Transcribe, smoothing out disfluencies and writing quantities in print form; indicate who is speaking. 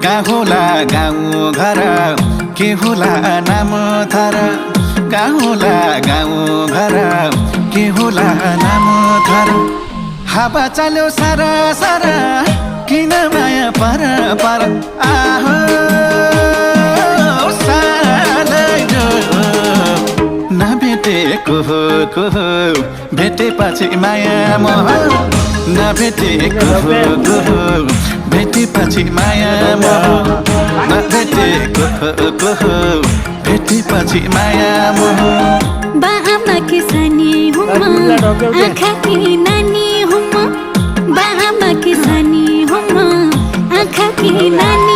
Speaker 1: कहाँ होला गाउँ घर के होला नाम थर कहाँ होला गाउँ घर के होला नाम थर हावा चल्यो सारा सारा किन माया पर पर आहो नभेटेको को भेटेपछि माया मोह नभेटेको को भेटेपछि माया मोह नभेटेको को भेटेपछि माया मोह
Speaker 2: बाआमा की सानी हुम्मा आँखा की नानी हुम्मा बाआमा की सानी हुम्मा आँखा की नानी